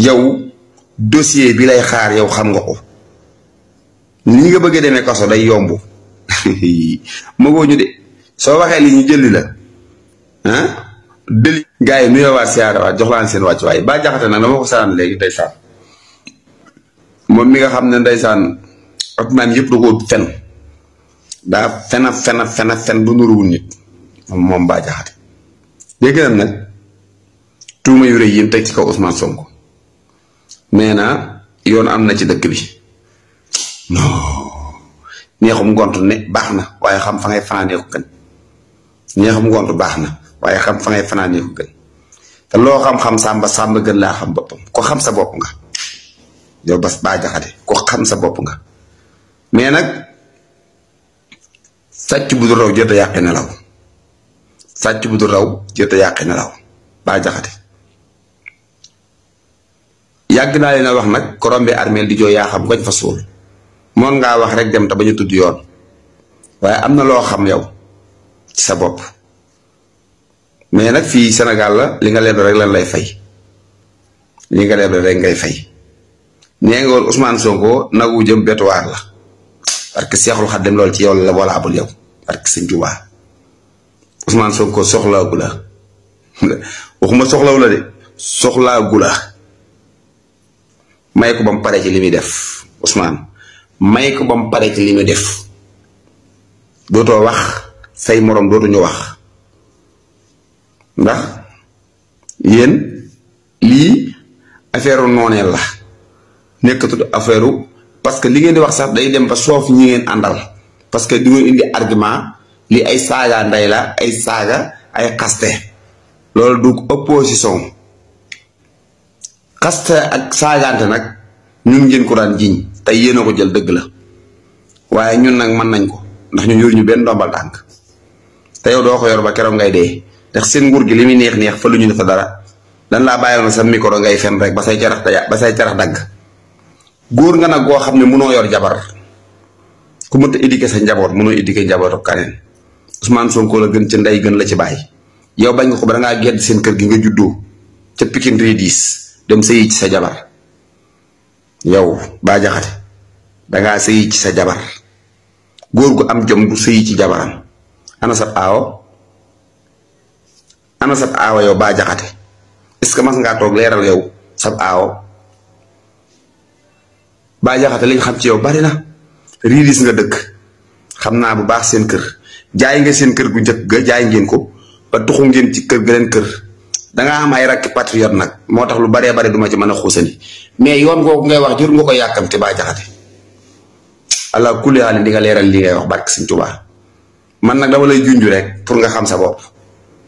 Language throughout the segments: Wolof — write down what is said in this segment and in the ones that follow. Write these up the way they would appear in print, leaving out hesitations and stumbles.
yow dossier bi lay xaar yow xam nga ko ni nga bëgg demee kaso day yomb mëgoo ñu de soo waxee li ñu jëli la dëli gars yi nuyoowaat siyaarawaat jox laan seen wàccuwaay Bah Diakhaté nag dama ko saraan léegi ndeysaan moom mi nga xam ne ndeysaan Ousmane yëpp da koo fen daa fen bu nuruwul nit moom Bah Diakhaté dégg na nag tuuma yu rëy yi teg ci kaw Ousmane Sonko nee na yoon am na ci dëkk bi non neexum ngont ne baax na waaye xam fa ngay fanaanee ko gën neexum ngont baax na waaye xam fa ngay fanaanee ko gën te loo xam-xam sàmba gën laa xam boppam ko xam sa bopp nga yow Bah Diakhaté ko xam sa bopp nga mais nag sàcc bu du raw jot a yàqi nelaw sàcc bu du raw jot a yàqi nelaw Bah Diakhaté yàgg naa leen a wax nag ko rombe armeel di joo yaa xam koñ fa suul moon ngaa wax rek dem te bañu tudd yoon waaye am na loo xam yow ci sa bopp mais nag fii Sénégal la li nga leble rek lan lay fay li nga leble rek ngay fay nee nga woon Ousmane Sonko nagu jëm betuwaar la parce que Seexul Xaddim loolu ci yow la wala abul yow parce que Sëñ Tuubaa Ousmane Sonko soxlaagu la waxuma soxlawu la de soxlaagu la may ko ba mu pare ci li muy def Ousmane may ko ba mu pare ci li muy def dootoo wax say morom dootuñu wax ndax yéen lii affaire nooneel la nekkatul affaire parce que li ngeen di wax sax day dem ba soof ñi ngeen àndal parce que di ngeen indi argument li ay saaga ndey la ay saaga ay xaste loolu du opposition xaste ak saagaante nag ñun ngeen ko daan jiñ tey yéen a ko jël dëgg la waaye ñun nag mën nañ ko ndax ñu yor ñu benn ndombal tànk te yow doo ko yor ba keroog ngay dee ndax seen nguur gi li muy neex fa lu ñu fa dara dan laa bàyyoon sa micro ngay fen rek ba say carax dagg góor nga nag goo xam ne mënoo yor jabar ku mënta éduquer sa njaboot mënoo éduquer njabootu kaneen Ousmane Sonko la gën ci ndey gën la ci bàyyi yow bañ nga ko ba da ngaa gedd seen kër gi nga juddoo ca Pikine Ridis dem sëyi ci sa jabar yow Bah Diakhaté dangaa sëyi ci sa jabar góor gu am jom du sëyi ci jabaram ana sab aawo yow Bah Diakhaté est-ce que mas ngaa toog leeral yow sab aawo Bah Diakhaté li nga xam ci yow bari na Ridis nga dëkk xam naa bu baax seen kër jaay nga seen kër gu njëkk ga jaay ngeen ko ba tuxu ngeen ci kër geneen kër dangaa am ay rakki patriote nag moo tax lu baree bari duma ci mën a xuusani mais yoon googu ngay wax jur nga ko yàkkamte Bah Diakhaté allah kulli haal di nga leeral li ngay wax barke Sëñ Tuubaa man nag dama lay junju rek pour nga xam sa bopp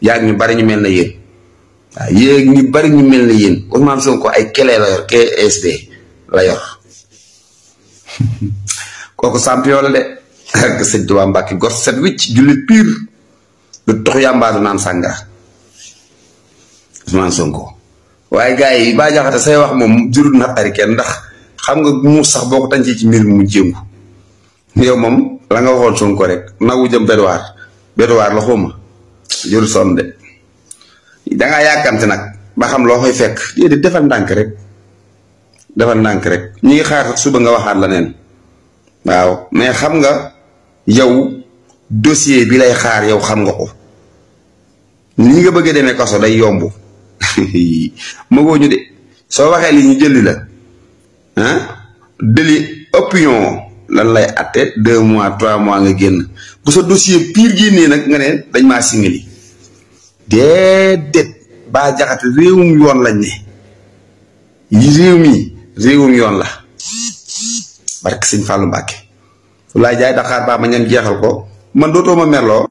yaag ñu bari ñu mel na yéen waaw yéeg ñu bari ñu mel na yéen Ousmane Sonko ay kelee la yor KSD la yor kooku champion la de ak Sëñ Tuubaa Mbàkke gor set wicc jullit piir du tox yàmbaadu naan sàngara Ousmane Sonko waaye gars yi Bah Diakhaté say wax moom jurut na xari kenn ndax xam nga mu sax boo ko tàncee ci mbir mu jéngu yow moom la nga waxoon Sonko rek nagu jëm betuwaar la xawma jurut sonn de dangaa yàkkamte nag ba xam loo koy fekk déedéet defal ndànk rek ñu ngi xaar suba nga waxaat la neen waaw mais xam nga yow dossier bi lay xaar yow xam nga ko ni nga bëgg demee kaso day yomb mëgoo ñu de soo waxee li ñu jëli la délit opinion lan lay atte 2 mois 3 mois nga génn bu sa dossier pire génnee nag nga ne dañ maa simili déedéet Bah Diakhaté réewum yoon lañ ne réew mi réewum yoon la barke Sëñ Fallou Mbàkke fu laay jaay Dakar ba ma ñam jeexal ko man dootoo ma merloo